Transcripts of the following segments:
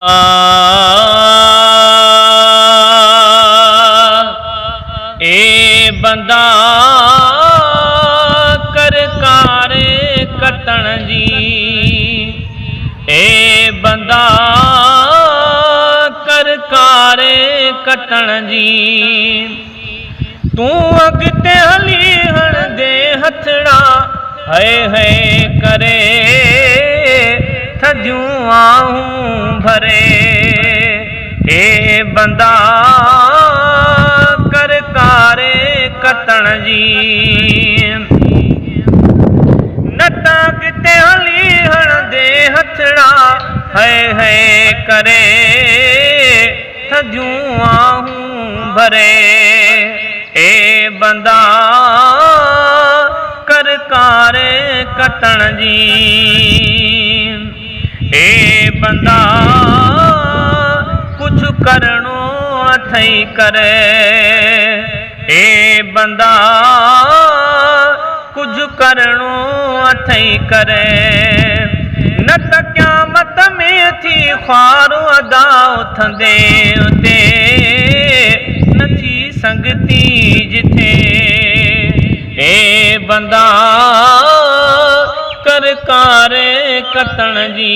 اي بندا ڪر ڪاري ڪتڻ جي اي بندا ڪر ڪاري ڪتڻ جي تون اڳتي هلي هڻندي هٿڙا هئي هئي ڪري ٿڌيون آهون ڀري اي بندا ڪر ڪاري ڪتڻ جي نه ته اڳتي هلي هڻندي هٿڙا هئي هئي ڪري ٿڌيون آهون ڀري اي بندا ڪر ڪاري ڪتڻ جي اي بندا ڪجهه ڪرڻو اٿئي ڪر اي بندا ڪجهه ڪرڻو اٿئي ڪر نه ته قيامت ۾ ٿي خوار ادا اٿندي اتي نه ٿي سنگتي جٿي اي بندا ڪر ڪاري ڪتڻ جي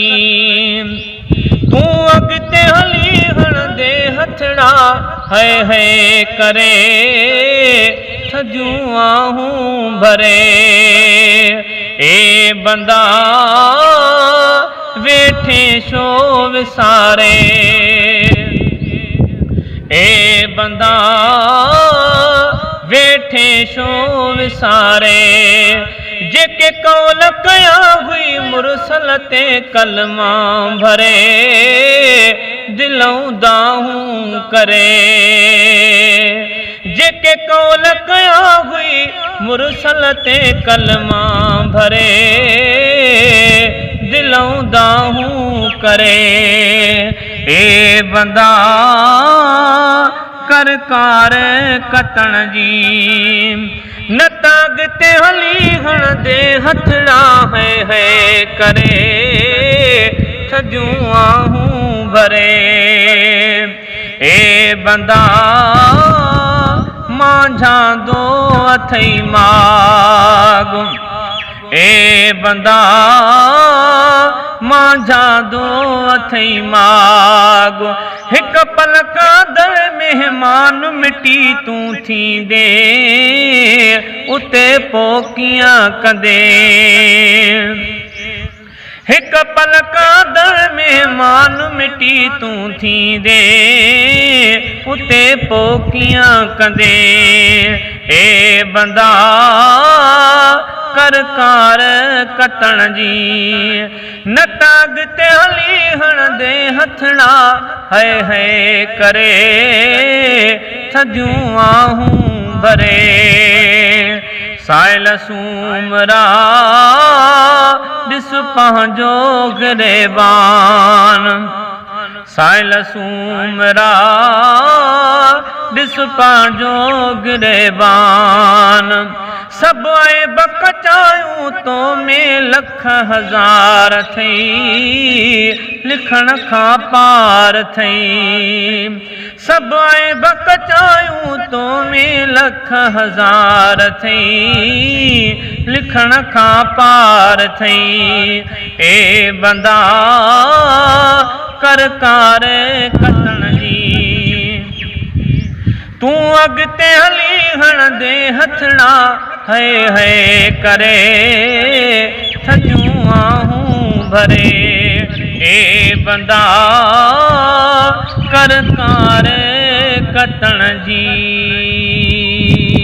تون اڳتي هلي هڻندي هٿڙا هئي هئي ڪري ٿڌيون آهون ڀري اي بندا ويٺين ڇو وساري اي بندا ويٺين ڇو وساري جيڪي قول ڪيا هئي مرسل تي ڪلما ڀري دلئون دانهون ڪري جيڪي قول ڪيا هئي مرسل تي ڪلما ڀري دلئون دانهون ڪري اي بندا ڪر ڪار ڪتڻ جي نه ته اڳتي هلي هڻندي هٿڙا هئي هئي ڪري ٿڌيون آهون ڀري اي بندا مانجهاندو اٿئي ماڳ اي بندا مانجهاندو اٿئي ماڳ هڪ پلڪ در مهمان مٽي تون ٿيندين اتي پو ڪيئن ڪندين هڪ پلڪ در مهمان مٽي تون ٿيندين اتي پو ڪيئن ڪندين اي بندا ڪر ڪار ڪتڻ جي نه ته اڳتي هلي هڻندي هٿڙا هئي هئي ڪري ٿڌيون آهون ڀري سائل سومرا ڏس پنهنجو گريبان سائل سومرا ڏس پنهنجو گريبان سڀ عيب ڪچايون تو ۾ لک هزار ٿئي لکڻ کان پار ٿئي سڀ عيب ڪچايون تو ۾ لک هزار ٿئي لکڻ کان پار ٿئي اي بندا ڪر ڪار ڪتڻ جي تون اڳتي هلي هڻندي هٿڙا هئي هئي ڪري ٿڌيون آهون ڀري اي بندا ڪر ڪار ڪتڻ جي.